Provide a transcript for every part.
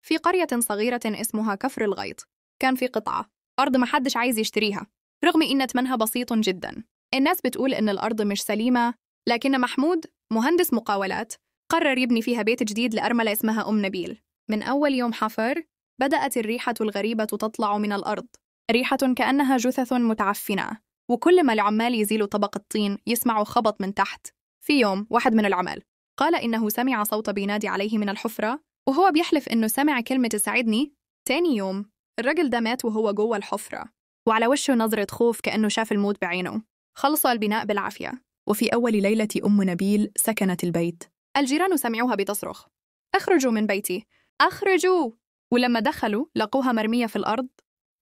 في قرية صغيرة اسمها كفر الغيط، كان في قطعة أرض محدش عايز يشتريها رغم إن تمنها بسيط جدا. الناس بتقول إن الأرض مش سليمة، لكن محمود مهندس مقاولات قرر يبني فيها بيت جديد لأرملة اسمها أم نبيل. من أول يوم حفر بدأت الريحة الغريبة تطلع من الأرض، ريحة كأنها جثث متعفنة، وكل ما العمال يزيلوا طبق الطين يسمعوا خبط من تحت. في يوم واحد من العمال قال إنه سمع صوت بينادي عليه من الحفرة، وهو بيحلف إنه سمع كلمة ساعدني. تاني يوم الرجل ده مات وهو جوه الحفرة، وعلى وشه نظرة خوف كأنه شاف الموت بعينه. خلص البناء بالعافية، وفي أول ليلة أم نبيل سكنت البيت. الجيران سمعوها بتصرخ: أخرجوا من بيتي، أخرجوا! ولما دخلوا لقوها مرمية في الأرض،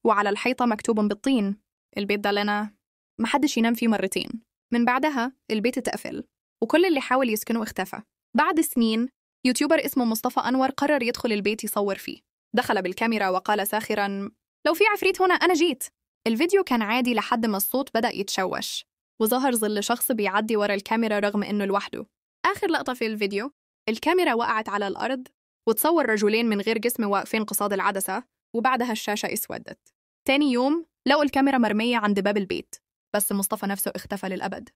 وعلى الحيطة مكتوب بالطين: البيت ده لنا، محدش ينام فيه مرتين. من بعدها البيت اتقفل، وكل اللي حاول يسكنه اختفى. بعد سنين يوتيوبر اسمه مصطفى أنور قرر يدخل البيت يصور فيه. دخل بالكاميرا وقال ساخرا: لو في عفريت هنا أنا جيت. الفيديو كان عادي لحد ما الصوت بدأ يتشوش، وظهر ظل شخص بيعدي ورا الكاميرا رغم إنه لوحده. آخر لقطة في الفيديو الكاميرا وقعت على الأرض، وتصور رجلين من غير جسم واقفين قصاد العدسة، وبعدها الشاشة اسودت. تاني يوم لقوا الكاميرا مرمية عند باب البيت، بس مصطفى نفسه اختفى للأبد.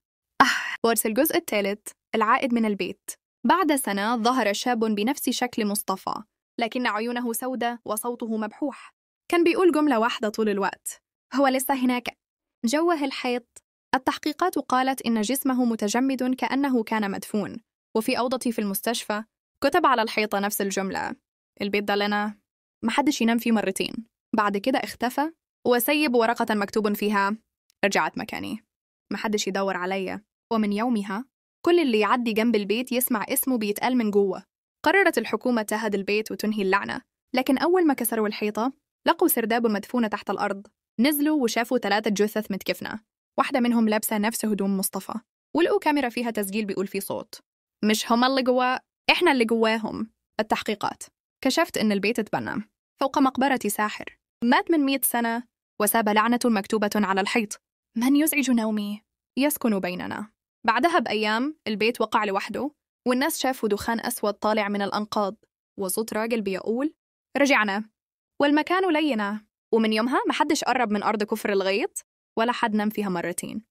ورس الجزء الثالث، العائد من البيت. بعد سنة ظهر شاب بنفس شكل مصطفى، لكن عيونه سودة وصوته مبحوح. كان بيقول جملة واحدة طول الوقت: هو لسه هناك جوه الحيط. التحقيقات قالت إن جسمه متجمد كأنه كان مدفون، وفي أوضتي في المستشفى كتب على الحيطة نفس الجملة: البيت ده لنا، محدش ينام فيه مرتين. بعد كده اختفى وسيب ورقة مكتوب فيها: رجعت مكاني، محدش يدور عليا. ومن يومها كل اللي يعدي جنب البيت يسمع اسمه بيتقال من جوه. قررت الحكومة تهد البيت وتنهي اللعنة، لكن أول ما كسروا الحيطة لقوا سرداب مدفونة تحت الأرض. نزلوا وشافوا 3 جثث متكفنة، واحدة منهم لابسة نفس هدوم مصطفى، ولقوا كاميرا فيها تسجيل بيقول فيه صوت: مش هما اللي جوا، إحنا اللي جواهم. التحقيقات كشفت إن البيت اتبنى فوق مقبرة ساحر مات من 100 سنة، وساب لعنة مكتوبة على الحيط: من يزعج نومي يسكن بيننا. بعدها بأيام البيت وقع لوحده، والناس شافوا دخان أسود طالع من الأنقاض، وصوت راجل بيقول: رجعنا والمكان لينا. ومن يومها محدش قرب من أرض كفر الغيط، ولا حد نام فيها مرتين.